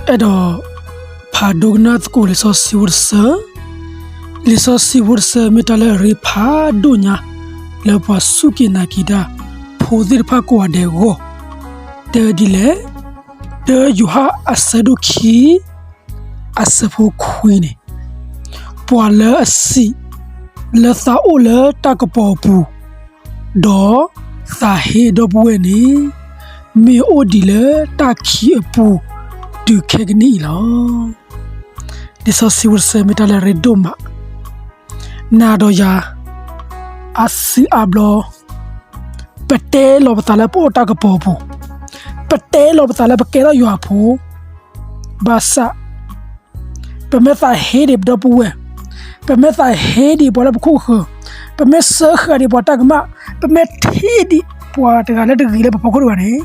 အဲၣ်ဒိးဖးဒိကနၣ်သကိးလံာ်စီဆှံဖိတဆၢ, လံာ်စီဆှံဖိတဆၢမ့ၢ်တၢ်လၢအရ့ဖးဒိၣ်ညါ လၢပှၤစူၢ်က့ၤနာ်က့ၤတၢ် ဖိသ့ၣ်တဖၣ်ကိးဂၤဒဲးအဂီၢ်, တဲဒ်လဲၣ်, တၢယိၤဟၣ်အဆၢဒိၣ်ခံ အဆၢဖိခွံန့ၣ်, ပှၤလၢအစံး လၢသးအိၣ်လၢတၢ်ကပီၤအပူၤ, ဒီးသးဟ့အဒီပုၢ်ဝဲၢ်န့ၣ်, မ့ၢ်အိၣ်ဒံးလၢတၢ်ခံးအပူၤ တုၤခဲကနံၣ်အံၤလီၤ. လံာ်စီဆှံဖိတဆၢမ့ၢ်တၢ်လၢအရ့ဒိၣ်မး, နၤဒီးယၤ အါစုအါဘျီ ပတဲလီၤပသးလၢပအိၣ်တၢ်ကပီၤအပူၤ, ပတဲလီၤပသးလၢပကဲထီၣ်ယွၤအဖိ, ဘၣ်ဆၣ် ပမ့ၢ်သးဟ့ဒံးပဒီပုၢ်ဝဲၢ်, ပမ့ၢ်သးဟ့ဒံးပှၤလၢပခိၣ်ဃၢၤ, ပမ့ၢ်စၢဃာ်ဒံးပှၤတၢ်ကမၣ်, ပမ့ၢ်ထံၣ်ဒံးပှၤတဂၤလၢတဂ့ၤလၢပဖီခိၣ်တဂၤန့ၣ်,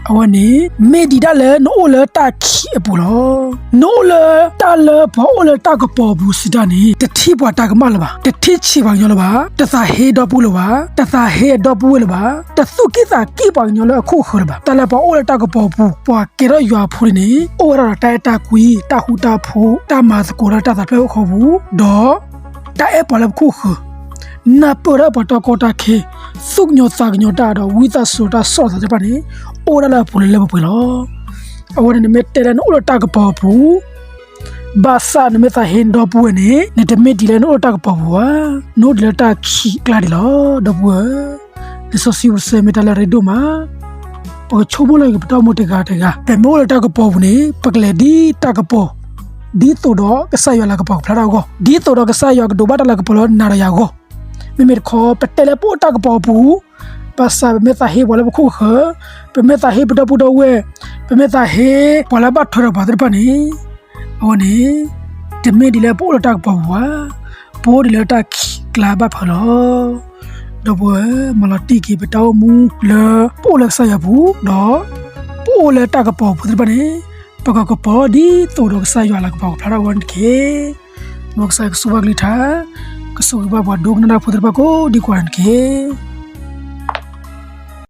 အဝဲန့ၣ် မ့ၢ်ဒံးဒၣ်လၢနအိၣ်လၢတၢ်ခံးအပူၤလီၤ. နအိၣ်လၢတၢ်လၢပှၤအိၣ်လၢတၢ်ကပီၤအပူၤစံးတၢ်န့ၣ် တထံၣ်ပှၤတၢ်ကမၣ်လၢၤဘၣ်, တထံၣ်ဆံးပှၤကညီလၢၤဘၣ်, တသးဟ့ဒီပုၢ်ဝဲၢ်လၢၤဘၣ်, တသးဟ့အဒီပုၢ်ဝဲၢ်လၢၤဘၣ်, တသူၣ်က့ၣ်သးက့ၣ်ပှၤကညီလၢအခိၣ်ဃၢၤလၢၤဘၣ်. တၢ်လၢပှၤအိၣ်လၢတၢ်ကပီၤအပူၤ, ပှၤကဲထီၣ်ယွၤအဖိန့ၣ် အိၣ်ဝဲဒၣ်ဒီးတၢ်အဲၣ်တၢ်ကွံ, တၢ်ဃူတၢ်ဖိး, တၢ်မၤသကိးတၢ် တၢ်သးတဖျၢၣ်အဃီပူၤ, ဒီး တၢ်အဲၣ်ပှၤလၢပခိၣ်ဃၢၤ, နၢ်ပၢၢ်ဒၣ်ပှၤတီကီတၢ်ခဲ, သူၣ်ကညီၤသးကညီၤတၢ်ဒီး ဝံသးစူၤတၢ်ဆီၣ်သးတဖၣ်န့ၣ် အိၣ်ဒၣ်လၢအပူၤလၢလၢပှဲၤပှဲၤလီၤ. အဝဲန့ၣ် နမ့ၢ်တဲလၢနအိၣ်လၢတၢ်ကပီၤအပူၤ ဘၣ်ဆၣ်နမ့ၢ်သးဟ့နဒီပုၢ်ဝဲၢ်န့ၣ် နတမ့ၢ်ဒံးလၢနအိၣ်လၢတၢ်ကပီၤပူၤဘၣ်, နအိၣ်ဒံးလၢတၢ်ခံးအကျါဒံးလီၤ ဒီပုၢ်ဝဲၢ်ဧၢ. လံာ်စီဆှံဖိတဆၢမ့ၢ်တၢ်လၢအရ့ဒိၣ်မး, ပကဆိကမိၣ်လၢဂ့ၤ ပတၢ်အိၣ်မူတဂၤတဂၤ, ပမ့ၢ်အိၣ်လၢတၢ်ကပီၤပူၤန့ၣ် ပကလဲၤဒ်တၢ်ကပီၤ, ဒ်သိးဒီးကစၢ်ယွၤလၤကပီၤကဖျါထီၣ်အဂီၢ်, ဒ်သိးဒီးကစၢ်ယွၤကဒိးဘၣ်တၢ်လၤကပီၤလၢနၤဒီးယၤအဂီၢ်. မ့မ့ၢ်တခီ ပတဲလၢပအိၣ်တၢ်ကပီၤအပူၤ, ဘၣ်ဆၣ်ပမ့ၢ်သးဟ့ပှၤလၢပခိၣ်ဃၢၤ, ပမ့ၢ်သးဟ့ပဒီပုၢ်ဒီဝဲၢ်, ပမ့ၢ်သးဟ့ပှၤလၢဘၣ်ထွဲဒီးပှၤသ့ၣ်တဖၣ်န့ၣ်, အဝဲန့ၣ် တမ့ၢ်ဒံးလၢပအိၣ်လၢတၢ်ကပီၤပူၤဘၣ်, ပအိၣ်ဒံးလၢတၢ်ခံးကျါဘၣ်ဖၢလီၤ. ဒီပုၢ်ဝဲၢ်, မၤလီၤတံၢ်က့ၤပတၢ်အိၣ်မူလၢ ပအိၣ်လၢကစၢ်ယွၤအပူၤ, ဒီး ပအိၣ်လၢတၢ်ကပီၤအပူၤသ့ၣ်တဖၣ်န့ၣ်, ပကကပီၤဒ်သိးဒီးကစၢ်ယွၤလၤကပီၤကဖျါထီၣ်အဂီၢ်န့ၣ်တက့ၢ်. မ်ကစၢ်ယွၤကဆိၣ်ဂ့ၤဘၣ်ကလုၢ်ကထါ, ကဆိၣ်ဂ့ၤဘၣ်ပှၤဒိကနၣ်တၢ်ဖိသ့ၣ်တဖၣ်ကိးဒံကိးဂၤန့ၣ်တက့ၢ်.